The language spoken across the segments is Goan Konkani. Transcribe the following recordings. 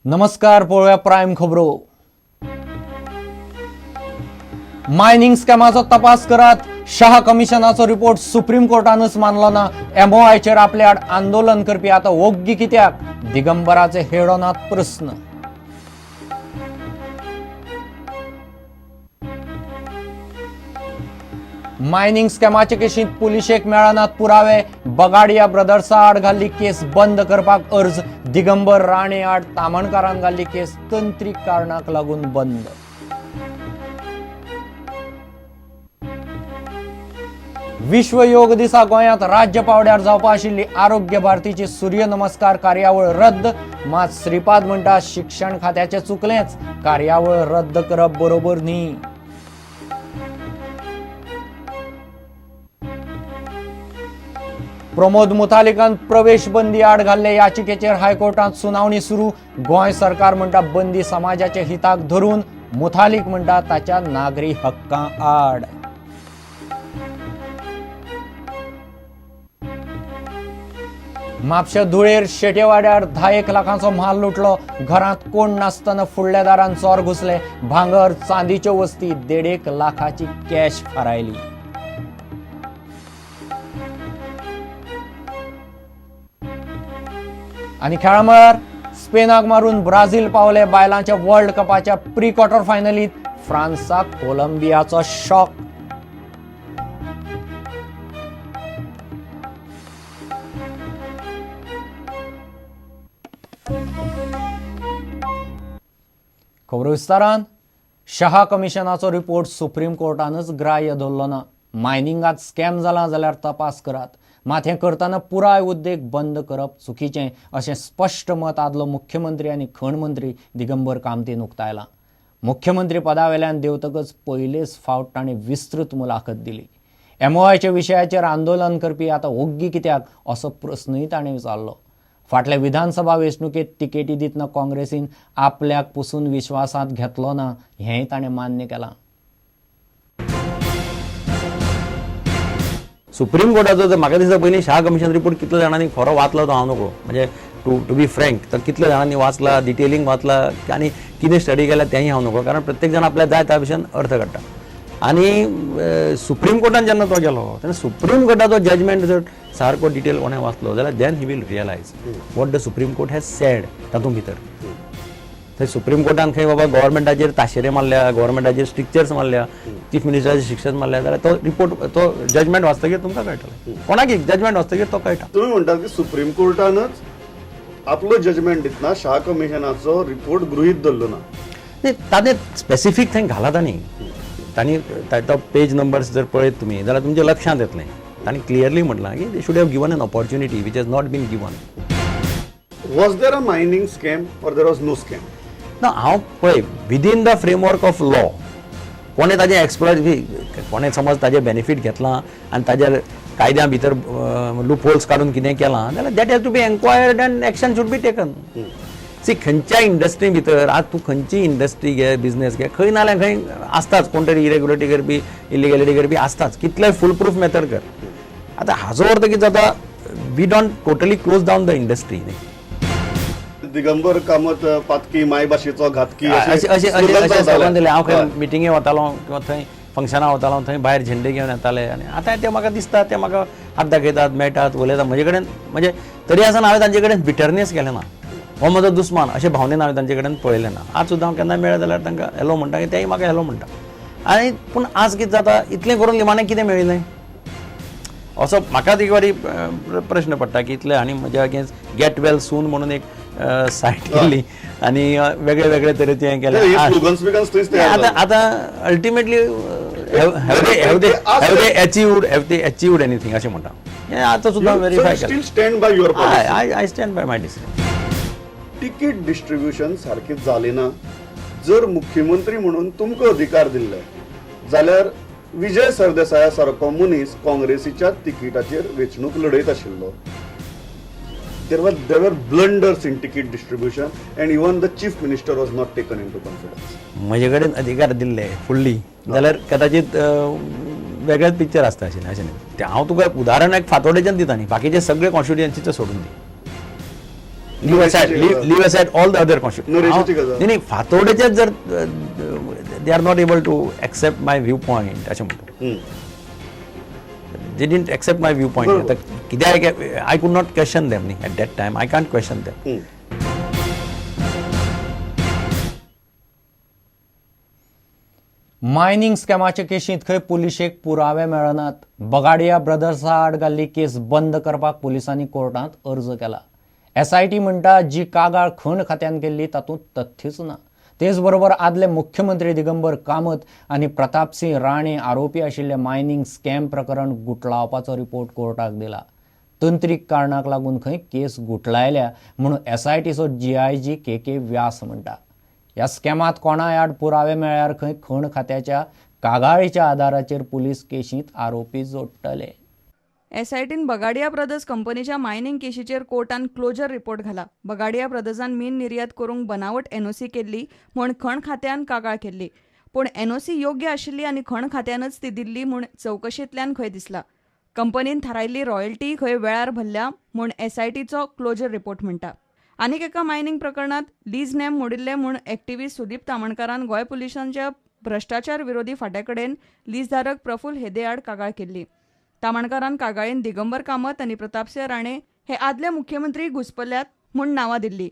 नमस्कार, पळोवया प्रायम खबरो. मायनिंग स्कॅमाचो तपास करात, शहा कमिशनाचो रिपोर्ट सुप्रीम कोर्टानच मानलो ना. एमओआयचेर आपले आड आंदोलन करपी आतां ओग्गी कित्याक? दिगंबराचे हेडोनात प्रस्न. मायनिंग स्कॅमाचे केशींत पुलिशेक मेळनात पुरावे. बगाडिया ब्रदर्सा आड घाल्ली केस बंद करपाक अर्ज. दिगंबर राणे आड तामणकारान घाल्ली केस तंत्रीक कारणाक लागून बंद. विश्व योग दिसा गोंयांत राज्य पावड्यार जावपा आशिल्ली आरोग्य भारतीची सूर्य नमस्कार कार्यावळ रद्द. मात श्रीपाद म्हणटा, शिक्षण खात्याचें चुकलेंच, कार्यावळ रद्द करप बरोबर न्ही. प्रमोद मुतालिकान प्रवेश बंदी आड घाल्ले याचिकेचेर हायकोर्टात सुनावणी सुरू. गोंय सरकार म्हणटा बंदी समाजाच्या हिताक धरून, मुथालिक म्हणटा ताच्या नागरी हक्कां आड. म्हापशा धुळेर शेटेवाड्यार 10 लाखांचो म्हाल लुटलो. घरांत कोण नासतना फुडल्या दारान चोर घुसले. भांगर, चांदीच्यो वस्ती, 1.5 लाखाची कॅश फारायली. आनी खेळामळार स्पेनाक मारून ब्राझील पावले बायलांच्या वर्ल्ड कपाच्या प्री क्वॉर्टर फायनलीत. फ्रांसाक कोलंबियाचो शॉक. खबरो विस्तारान. शहा कमिशनाचो रिपोर्ट सुप्रीम कोर्टानच ग्राह्य धरलो ना. मायनिंगात स्कॅम जाला जाल्यार तपास करात, मात हें करतना पुराय उद्देग बंद करप चुकीचें, अशें स्पश्ट मत आदलो मुख्यमंत्री आनी खण मंत्री दिगंबर कामतीन उक्तायलां. मुख्यमंत्री पदावेल्यान देंवतकच पयलेच फावट ताणें विस्तृत मुलाखत दिली. एमओआयच्या विशयाचेर आंदोलन करपी आतां ओग्गी कित्याक, असो प्रस्नूय ताणें विचारलो. फाटल्या विधानसभा वेंचणुकेत तिकेटी दितना काँग्रेसीन आपल्याक पसून विश्वासांत घेतलो ना, हेंय ताणें मान्य केलां. सुप्रीम कोर्टाचो जर म्हाका दिसता, पयलीं शाह कमिशन रिपोर्ट कितल्या जाणांनी खरो वाचलो तो हांव नकळो. म्हणजे टू बी फ्रँक, तर कितल्या जाणांनी वाचला, डिटेलिंग वाचला आनी कितें स्टडी केल्या तेंय हांव नकळो, कारण प्रत्येक जाण आपल्या जाय त्या भशेन अर्थ काडटा. आनी सुप्रीम कोर्टान जेन्ना तो गेलो तेन्ना सुप्रीम कोर्टाचो जजमेंट जर सारको डिटेल कोणें वाचलो जाल्यार then he will realise what the Supreme Court has said. तातूंत भितर थंय सुप्रीम कोर्टान खंय बाबा गव्हर्मेंटाचेर ताशेरे मारल्या, गव्हर्मेंटाचेर स्ट्रिक्चर्स मारल्या, चीफ मिनिस्टराचेर स्ट्रिक्चर्स मारल्या, जाल्यार तो रिपोर्ट, तो जजमेंट वाचतकीर तुमकां कळटलें. कोणाक जजमेंट वाचतकीर तो कळटा. तुम्ही म्हणटात की सुप्रीम कोर्टानच आपलो जजमेंट दितना शाह कमिशनाचो रिपोर्ट गृहीत धरलो ना. न्ही, ताणें स्पेसिफीक थंय घाला. तांणी तांणी तो पेज नंबर्स जर पळयत तुमी जाल्यार तुमच्या लक्षांत येतलें, तांणी क्लियरली म्हटलां की they should have given an opportunity which has not been given. Was there a mining scam or there was no scam? ना, हांव पळय, within the framework of law कोणें ताजें एक्सप्लॉयट, कोणें समज ताजें बेनिफीट घेतलां आनी ताज्या कायद्या भितर लूप होल्स काडून कितें केलां जाल्यार that has to be enquired and action should be taken. See, खंयच्या इंडस्ट्री भितर, आज तूं खंयची इंडस्ट्री घे, बिजनेस घे, खंय ना जाल्यार खंय आसताच कोण तरी इरेग्युलरिटी करपी, इलिगॅलिटी करपी आसताच. कितलेय फूल प्रूफ मेथड कर. आतां हाजो अर्थ कितें जाता, we don't totally close down the industry न्ही. दिगंबर कामत पातकी, मायभाशेचो घातकी, अशें अशें अशें अशें स्लोगन दिलें. हांव खंय हय. मिटिंगे वतालो किंवा थंय फंक्शनां वतालो, थंय भायर झेंडे घेवन येताले आनी आतां ते म्हाका दिसता, ते म्हाका हात दाखयतात, मेळटात, उलयतात म्हजे कडेन. म्हणजे तरी आसतना हांवें तांचे कडेन बिटरनेस केलें ना, हो म्हजो दुस्मान अशे भावनेन हांवें तांचे कडेन पळयलें ना. आज सुद्दां हांव केन्ना मेळ्ळें जाल्यार तांकां हॅलो म्हणटा, तेय म्हाका हॅलो म्हणटा. आनी पूण आज कितें जाता, इतलें करून निमाणें कितें मेळिल्लें असो म्हाका एक वारी प्रश्न पडटा की इतलें. आनी म्हज्या अगेन्स्ट गेट वेल सून म्हणून एक सायट केली आनी वेगळे वेगळे तरेचे हें केलें. हे स्लोगन्स बिगन्स थंयच तयार आतां जाले. आतां ultimately have they achieved anything अशें म्हणटा. हें आतां सुद्दां verify still stand by your केलें. I stand by my decision. Ticket distribution सारकें जालें ना. जर मुख्यमंत्री म्हणून तुमकां अधिकार दिल्ले जाल्यार विजय सरदेसाया सारको मनीस काँग्रेसीच्या तिकिटाचेर वेंचणूक लढयत आशिल्लो. There were blunders in ticket distribution and even the chief minister was not taken into confidence. म्हजे कडेन अधिकार दिल्ले फुडली जाल्यार कदाचित वेगळेच पिक्चर आसता आशिल्लें. अशें न्ही, तें हांव तुका उदाहरण एक फातोडेच्यान दिता न्ही, बाकीचे सगळे कॉन्स्टिट्युएन्सीचे सोडून दी. Leave aside all the other constituency. न्ही फातोर्डेचेच जर they are not able to accept my view point अशें म्हणटा, they didn't accept my view point. आतां कित्याक I could not question them न्ही at that time, I can't question them. Mining स्कॅमाचे केशींत खंय पुलिशेक पुरावे मेळनात. बगाडिया ब्रदर्सा आड घाल्ली केस बंद करपाक पुलिसांनी कोर्टांत अर्ज केला. एसआयटी म्हणटा जी कागाळ खण खात्यान केल्ली तातूंत तथ्यच ना. तेच बरोबर आदले मुख्यमंत्री दिगंबर कामत आनी प्रतापसिंह राणे आरोपी आशिल्ले मायनिंग स्कॅम प्रकरण गुटलावपाचो रिपोर्ट कोर्टाक दिला. तंत्रीक कारणाक लागून खंय केस गुटलायल्या म्हणून एसआयटीचो जीआयजी के के व्यास म्हणटा. ह्या स्कॅमात कोणाय आड पुरावे मेळ्ळ्यार खंय खण खात्याच्या कागाळीच्या आदाराचेर पुलीस केशींत आरोपी जोडटले. एसआयटीन बगाडिया ब्रदर्स कंपनीच्या मायनिंग केशीचेर कोर्टान क्लोजर रिपोर्ट घाला. बगाडिया ब्रदर्सान मीन निर्यात करूंक बनावट एनओसी केल्ली म्हूण खण खात्यान कागाळ केल्ली, पूण एनओसी योग्य आशिल्ली आनी खण खात्यानच ती दिल्ली म्हूण चवकशेंतल्यान खंय दिसला. कंपनीन थारायल्ली रॉयल्टी खंय वेळार भरल्या म्हूण एसआयटीचो क्लोजर रिपोर्ट म्हणटा. आनीक एका मायनिंग प्रकरणांत लीज नेम मोडिल्ले म्हूण एक्टिव्हिस्ट सुदीप तामणकारान गोंय पुलिसांच्या भ्रश्टाचार विरोधी फांट्या कडेन लीजधारक प्रफुल्ल हेदे आड कागाळ केल्ली. तामणकारान कागाळीन दिगंबर कामत आनी प्रतापसिंह राणे हे आदले मुख्यमंत्री घुसपल्यात म्हूण नांवां दिल्ली.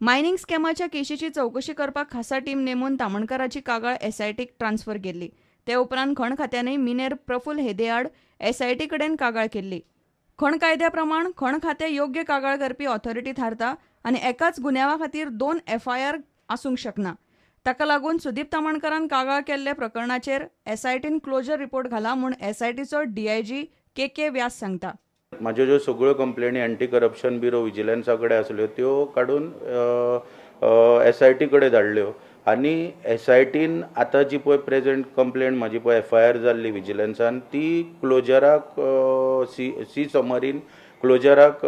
मायनिंग स्कॅमाच्या केशीची चवकशी करपाक खासा टीम नेमून तामणकाराची कागाळ एसआयटीक ट्रान्सफर केल्ली. ते उपरांत खण खात्यानय मिनेर प्रफुल्ल हेदे आड एसआयटी कडेन कागाळ केल्ली. खण कायद्या प्रमाण खण खातें योग्य कागाळ करपी ऑथॉरिटी थारता आनी एकाच गुन्यांवा खातीर 2 एफआयआर आसूंक शकना. ताका लागून सुदीप तामणकारान कागाळ केल्ल्या प्रकरणाचेर एसआयटीन क्लोजर रिपोर्ट घाला म्हूण एसआयटीचो डीआयजी के के व्यास सांगता. म्हाज्यो ज्यो सगळ्यो कंप्लेनी एंटी करप्शन ब्युरो विजिलन्सा कडेन आसल्यो त्यो काडून एसआयटी कडेन धाडल्यो आनी एसआयटीन आतां जी पळय प्रेजेंट कंप्लेन म्हाजी पळय एफआयआर जाल्ली विजिलन्सान ती क्लोजराक सी समरीन क्लोजराक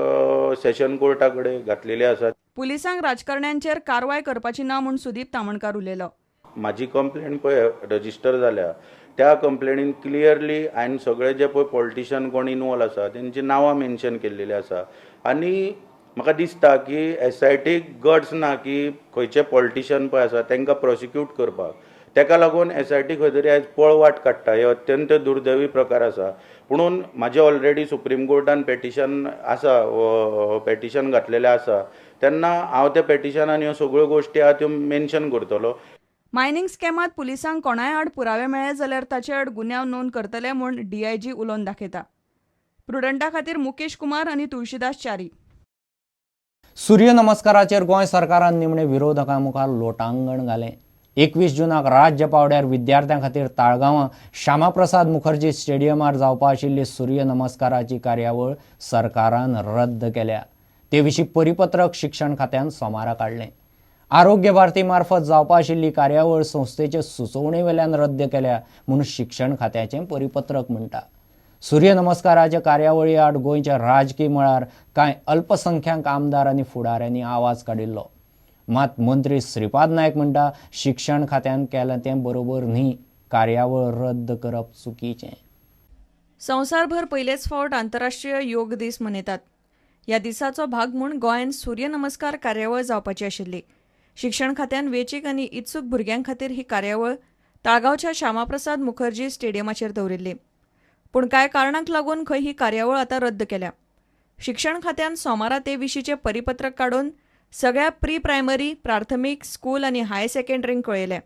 सेशन कोर्टा कडेन घातलेली आसा. पुलिसांक राजकारण्यांचेर कारवाय करपाची ना म्हूण सुदीप तामणकार उलयलो. म्हाजी कंप्लेन पळय रजिस्टर जाल्या त्या कंप्लेनीन क्लियरली हांवें सगळे जे पळय पॉलिटिशन कोण इनवॉल्व आसा तेंची नांवां मेन्शन केल्लेली आसा आनी म्हाका दिसता की एसआयटीक गट्स ना की खंयचे पॉलिटिशन पळय आसा तांकां प्रोसिक्यूट करपाक, ताका लागून एसआयटी खंय तरी आयज पळवाट काडटा. हे अत्यंत दुर्दैवी प्रकार आसा. पुणून म्हाजें ऑलरेडी सुप्रीम कोर्टान पेटिशन आसा, पेटिशन घातलेलें आसा, तेन्ना हांव त्या पेटिशनान ह्यो सगळ्यो गोश्टी आहा त्यो मेन्शन करतलो. मायनिंग स्कॅमात पुलिसांक कोणाय आड पुरावे मेळ्ळे जाल्यार ताचे आड गुन्यांव नोंद करतले म्हूण डीआयजी उलोवन दाखयता. प्रुडंटा खातीर मुकेश कुमार आनी तुळशीदास च्यारी. सूर्य नमस्काराचेर गोंय सरकारान निमणे विरोधकां मुखार लोटांगण घालें. 21 जुनाक राज्य पावड्यार विद्यार्थ्यां खातीर ताळगांवां श्यामाप्रसाद मुखर्जी स्टेडियमार जावपा आशिल्ली सूर्य नमस्काराची कार्यावळ सरकारान रद्द केल्या. ते विशीं परिपत्रक शिक्षण खात्यान सोमारा काडलें. आरोग्य भारती मार्फत जावपा आशिल्ली कार्यावळ संस्थेचे सुचोवणे वेल्यान रद्द केल्या म्हूण शिक्षण खात्याचें परिपत्रक म्हणटा. सूर्य नमस्काराच्या कार्यावळी आड गोंयच्या राजकी मळार कांय अल्पसंख्याक आमदार आनी फुडाऱ्यांनी आवाज काडिल्लो. मात मंत्री श्रीपाद नायक म्हणटा शिक्षण खात्यान केलें तें बरोबर न्ही, कार्यावळ रद्द करप चुकीचें. संवसारभर पयलेच फावट आंतरराष्ट्रीय योग दीस मनयतात. ह्या दिसाचो भाग म्हूण गोंयांत सूर्य नमस्कार कार्यावळ जावपाची आशिल्ली. शिक्षण खात्यान वेंचीक आनी इत्सूक भुरग्यां खातीर ही कार्यावळ ताळगांवच्या श्यामाप्रसाद मुखर्जी स्टेडियमाचेर दवरिल्ली. पूण कांय कारणांक लागून खंय ही कार्यावळ आतां रद्द केल्या. शिक्षण खात्यान सोमारा ते विशींचें परिपत्रक काडून सगळ्या प्री प्रायमरी, प्राथमीक, स्कूल आनी हायर सेकंडरींक कळयलें.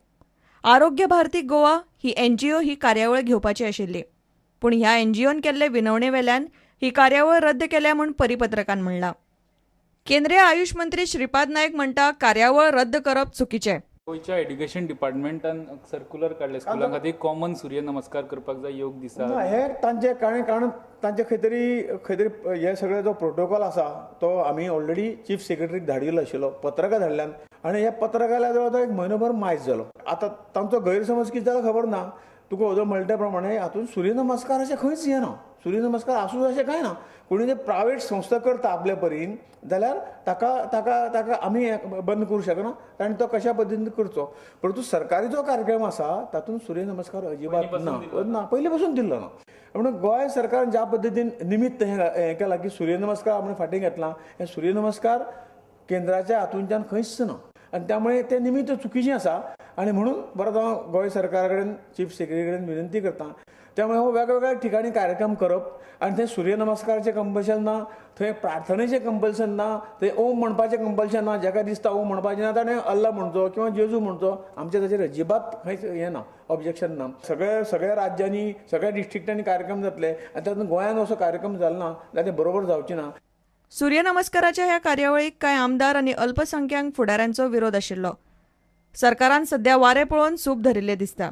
आरोग्य भारती गोवा ही एनजीओ ही कार्यावळ घेवपाची आशिल्ली, पूण ह्या एनजीओन केल्ले विनवणे वेल्यान ही कार्यावळ रद्द केल्या म्हूण परिपत्रकान म्हणलां. केंद्रीय आयुष मंत्री श्रीपाद नायक म्हणटा कार्यावळ रद्द करप चुकीचें. गोंयच्या एड्युकेशन डिपार्टमेंटान सर्क्युलर काडलें स्कुलां खातीर कॉमन सूर्य नमस्कार करपाक जाय योग दिसा. हे तांचे कारण तांचे खंय तरी हे सगळे जो प्रोटोकॉल आसा तो आमी ऑलरेडी चीफ सेक्रेटरीक धाडिल्लो आशिल्लो, पत्रकां धाडल्यान आनी ह्या पत्रकां जवळ एक म्हयनोभर मायज जालो. आतां तांचो गैरसमज कितें जाला खबर ना. तुका अदो म्हणटा प्रमाणे हातूंत सूर्य नमस्कार अशें खंयच येना, सूर्य नमस्कार आसूं अशें कांय ना. कोणी जे प्रायवेट संस्था करता आपल्या परीन जाल्यार ताका ताका ताका आमी बंद करूं शकना, कारण तो कशा पद्दतीन करचो. परंतु सरकारी जो कार्यक्रम आसा तातूंत सूर्य नमस्कार अजिबात ना, ना पयलीं पसून दिल्लो ना. म्हणून गोंय सरकारान ज्या पद्दतीन निमित्त हें केलां की सूर्य नमस्कार आपण फाटीं घेतला, हें सूर्य नमस्कार केंद्राच्या हातूंतल्यान खंयच ना आनी त्यामुळे ते निमित्त चुकीचें आसा. आनी म्हणून परत हांव गोंय सरकारा कडेन, चीफ सेक्रेटरी कडेन विनंती करता, त्यामुळे हो वेगवेगळ्या ठिकाणी कार्यक्रम करप आनी थंय सूर्यनमस्काराचें कंपल्शन ना, थंय प्रार्थनेचें कंपल्शन ना, थंय ओम म्हणपाचें कंपल्शन ना. जाका दिसता ओम म्हणपाचें ना ताणें अल्ला म्हणचो किंवा जेजू म्हणचो, आमचें ताचेर अजिबात खंयच हें ना, ऑब्जेक्शन ना. सगळ्या राज्यांनी, सगळ्या डिस्ट्रिक्टांनी कार्यक्रम जातले आनी तातूंत गोंयांत असो कार्यक्रम जालो ना जाल्यार तें बरोबर जावचें ना. सूर्यनमस्काराच्या ह्या कार्यावळीक कांय आमदार आनी अल्पसंख्याक फुडाऱ्यांचो विरोध आशिल्लो. सरकारान सध्या वारें पळोवन सूप धरिल्लें दिसता.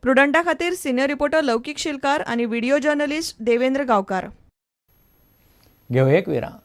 प्रुडंटा खातीर सिनियर रिपोर्टर लौकीक शिलकार आनी व्हिडिओ जर्नलिस्ट देवेंद्र गांवकार. घेवया एक विराम.